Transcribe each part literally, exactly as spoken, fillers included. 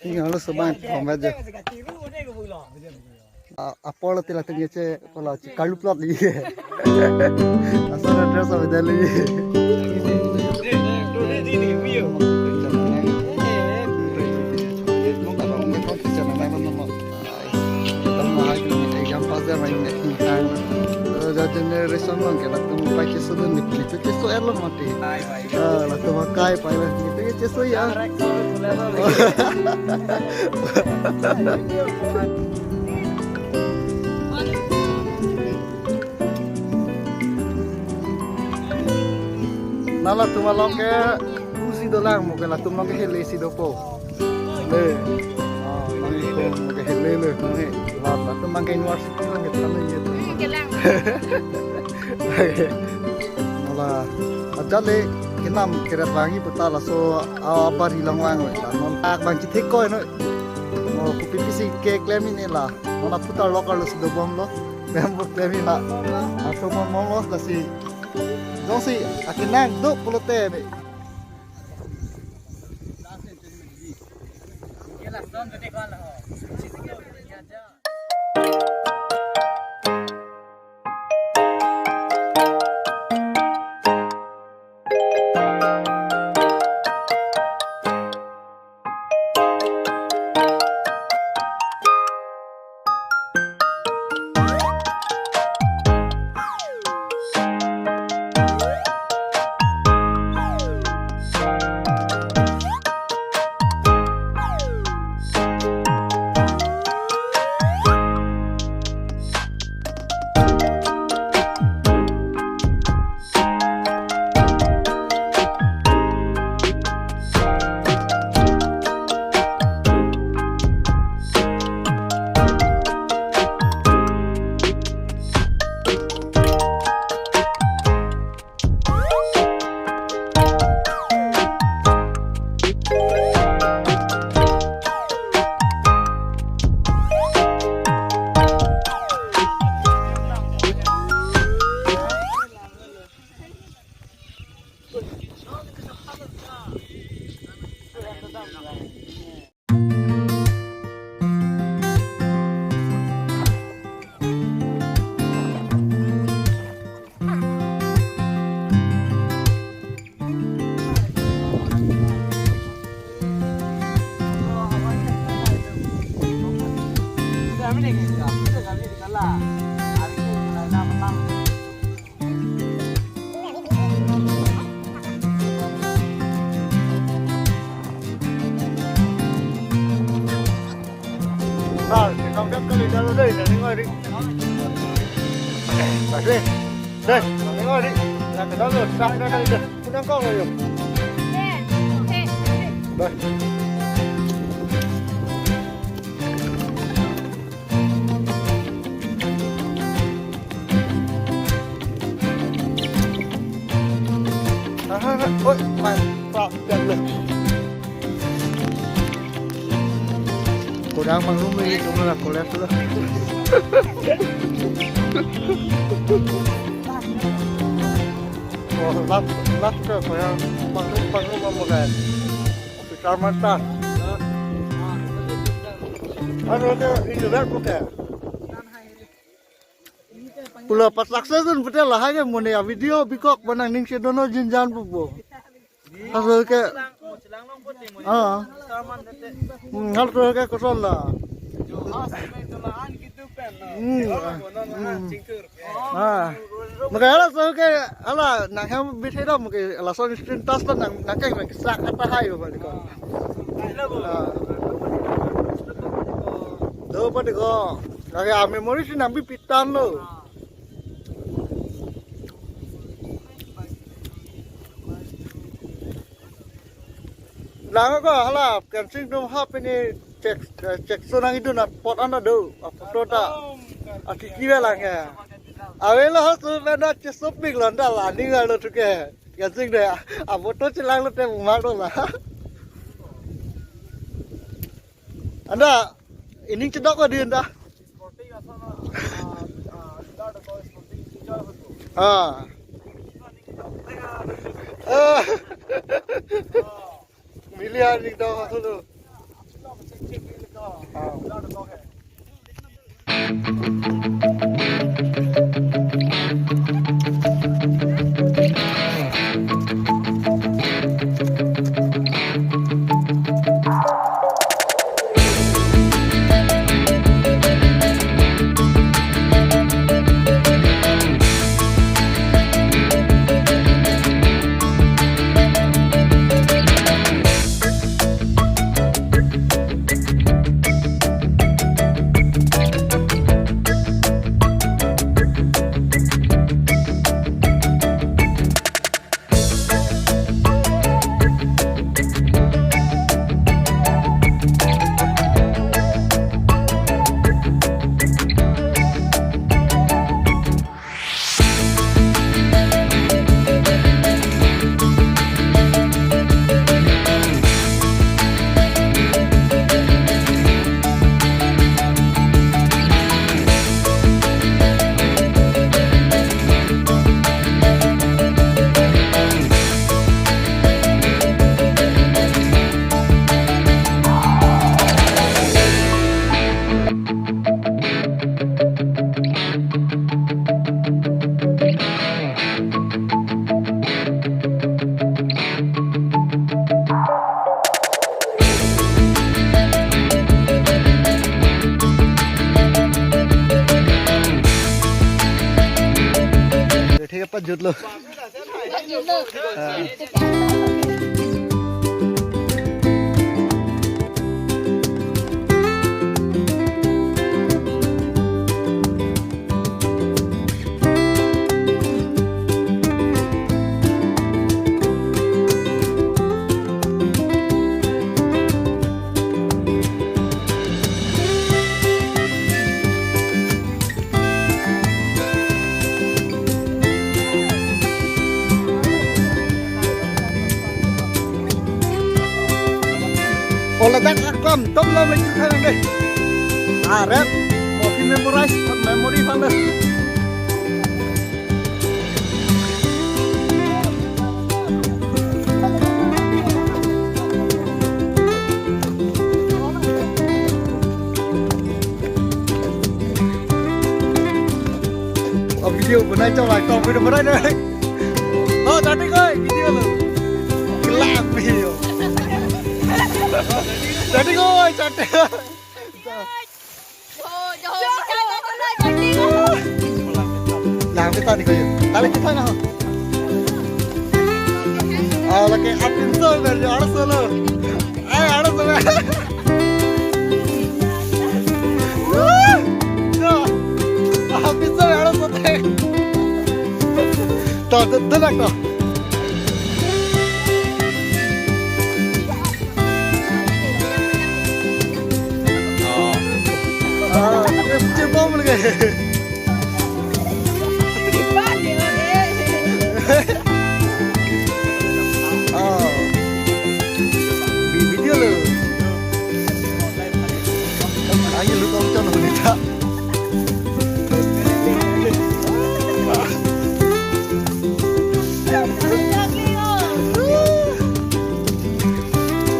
Tinggal lu sebanyak pembaca. Ah, apor lo tila tengece pola ci kalup lot li. Asal dress apa dali. Exam pass dia main naik hang. Jadi generation mang ke latum pakai sudun nih, itu so erlo mati. Ah, latum makai pai lah. Itu ke ceso ya. Nala latum along ke pusi dolang mo ke latum along ke hele si dopo. Le. Ah, ini ko mo ke hele le. Ini. Latum mang ke university lang ke sana ya. Kelang. Nala, ajat le kenam keret vangi puta laso a-, apar hilang vang le. Non tak bang cithik ko no. Oh, kopi pisi keklem ini la. Nona puta lokal lo si dobom lo. Member klem ini la. Aso mon mon lo lasi. Jongsi akinang do pulote. Sir, si kangdep kali dalo dei, nangning oi ri. Sir, dei, nangning oi ri. Nang kedalo, sir, dei kali dei. Kunang kong ayo. Bye. Aha, oi, mantap, dan lo. Kodang mangrum lagi, kamu lah kolek lo. Oh, lap, lap ke, kayak mangrum, mangrum apa, kayak? Hospital mata. Anu ke, ini lah, bukan? Pula pas success dun pute lahai ke mone a-video bikok manang ning si dono jinjan pupo. Hasil ke, ah. Hmm, hal tu ke kosong la. Hmm, ah, hmm. Ah. Maka hala so ke, hala nang ham bithe dam ke lason screen touch la nang, nang ke nang sak kata hai ba ko. Ah. Do pa de ko. Lagi a-memory si nang bipit tan lo. Lang ko hala kensing dum hap ini cek, cek sunang itu na pot anda do, a photo ta. Aki kira lang ya. Awelo ha su benda cek shopping lo anda la ning lo tu ke. Kensing de, a photo chelang lo te bumar do la. Anda, ining chedok ko di anda. Ah. Ah. Mili arni dong athulu. Ah. ठीक है, पहुंच जुट लो। Ola dak akam tom lam lagi kan deh. Aret, kopi memorize, memory fund. Oh, video बनाई चला, तो video बनाई ना। Oh, tadi koi video lo. Gelap video. Tadi koi, tadi. Lang kita ni kayu. Tali kita na. Ah, lagi apin so dari arah sana. Ay, arah sana. Ya. Apin so arah sana. Tuh, tuh, tuh, tuh. Ah, cebom lagi. Ah. Bi-, video lo. Ayo lu tong chon huni ta.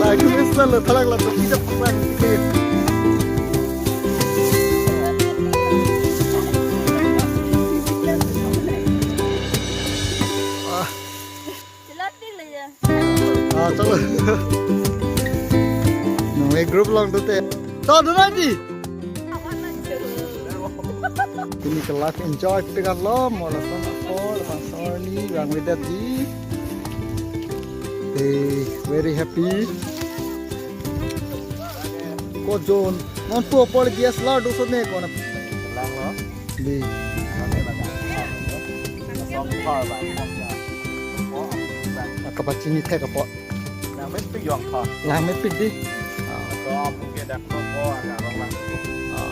Lagi misal lo thalak la to kita pasang. Ah. Ah, chalo. Nang group along tu te. To, dun aja. Pini ke life enjoy pik-an lo, mo lason apor, lason sorli, vangvedet dei. They very happy. Ko John, non pu apor guest la do so ne ko na. Lang lo. Dei. Lang lo. Song par ba. Kapachini thek apot. Langmepik jong tho. Langmepik dei. Ah. To amu ke dak ko ko aga rong lang. Ah.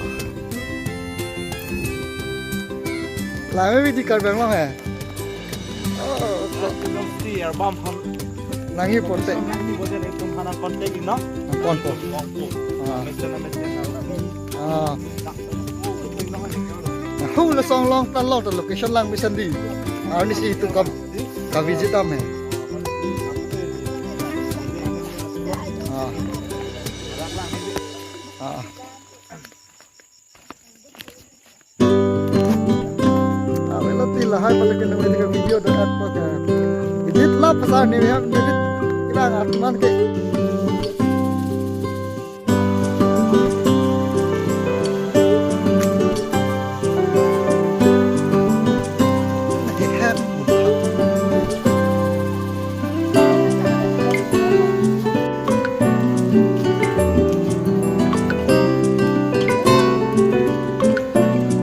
Langmepik dei Karbi Anglong he. Oh, nang si album han. Nangji ponte. Nangji bote le tum hana contact ino. Pon pon. Ah. Mesen mesen. Ah. Hu lason along ta lo ta location lang bisan dei. Arnisi itum ka, ka visit dam he. Ah. Avelo ti lahai pale ke nang video do at pa ka. Edit la pasar ni ya, edit kira at man ke.